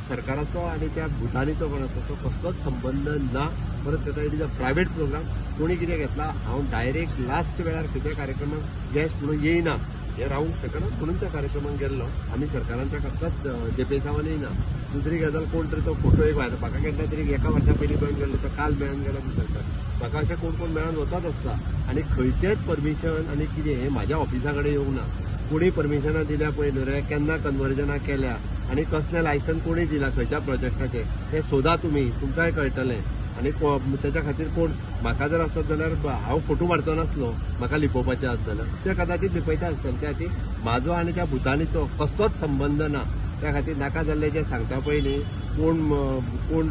सरकाराचो आनी त्या भुतानीचो कोण आसा तो कसलोच संबंद ना. परत ताका it is a private program. कोणी कितें घेतला हांव डायरेक्ट लास्ट वेळार खंयच्या कार्यक्रमाक गेस्ट म्हणून येयना हें रावूंक शकना म्हणून त्या कार्यक्रमाक गेल्लो. आमी सरकारांच्या कसलोच देपेसांवानय ना. दुसरी गजाल, कोण तरी तो फोटो एक व्हायरल म्हाका केन्ना तरी एका वर्सा पयलीं मेळून गेल्लो तो काल मेळून गेलो म्हूण सांगता. म्हाका अशें कोण कोण मेळून वचत आसता आनी खंयचेच परमिशन आनी कितें हें म्हाज्या ऑफिसा कडेन येवंक ना. कोणी परमिशनां दिल्या पळय न्हू रे, केन्ना कन्वर्जनां केल्या आनी कसलें लायसन कोणी दिलां खंयच्या प्रोजेक्टाचें तें सोदा तुमी, तुमकांय कळटलें. आनी तेच्या खातीर कोण म्हाका जर आसत जाल्यार हांव फोटो मारचो नासलो, म्हाका लिपोवपाचें आसत जाल्यार ते कदाचित लिपयता आसतले. त्या खातीर म्हाजो आनी त्या भुतानीचो कसलोच संबंद ना. त्या खातीर नाका जाल्लें जें सांगता पयलीं कोण कोण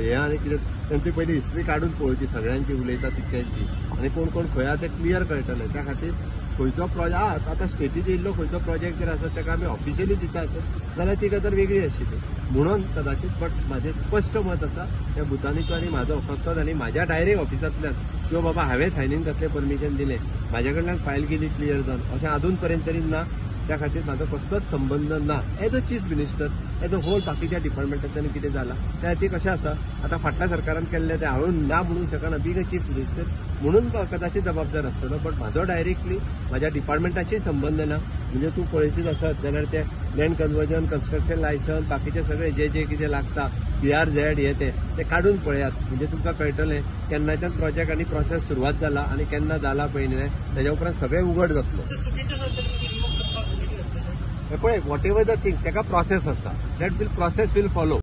हें आनी कितें तांची पयलीं हिस्ट्री काडून पळोवची सगळ्यांची, उलयता तितक्यांची, आनी कोण कोण खंय आसा तें क्लियर कळटलें. त्या खातीर खंयचो प्रोजेक्ट आतां स्टेटीत येयल्लो खंयचो प्रोजेक्ट जर आसा ताका आमी ऑफिशियली दिता आसत जाल्यार ती गजाल वेगळी आशिल्ली म्हणून कदाचित. बट म्हाजें स्पश्ट मत आसा त्या भुतानीचो आनी म्हाजो कसलोच आनी म्हाज्या डायरेक्ट ऑफिसांतल्यान किंवा बाबा हांवें सायनीन कसलें परमिशन दिलें म्हाज्या कडल्यान फायल गेली क्लियर जावन अशें अजून पर्यंत तरी ना. त्या खातीर म्हाजो कसलोच संबंद ना as a chief minister, as a whole बाकीच्या डिपार्टमेंटांतल्यान कितें जालां त्या खातीर. कशें आसा, आतां फाटल्या सरकारान केल्लें तें हांवें ना म्हणूंक शकना, बींग अ चीफ मिनिस्टर म्हणून कदाचित जबाबदार आसतलो. बट म्हाजो डायरेक्टली म्हाज्या डिपार्टमेंटाशी संबंद ना. म्हणजे तूं पळयशीत आसत जाल्यार ते लँड कन्वर्जन, कन्स्ट्रक्शन लायसन्स, बाकीचे सगळे जे जे कितें लागता, सीआरझेड हे ते ते काडून पळयात, म्हणजे तुमकां कळटलें केन्नाच्यान प्रोजेक्ट आनी प्रोसेस सुरवात जाला आनी केन्ना जाला पळय न्ही, तेज्या उपरांत सगळें उघड जातलो. चुकीचें जर तरी रिमूव्ह करपाक रेडी आसतले? हे पळय, what ever the thing, ताका प्रोसेस आसा, that will process will follow.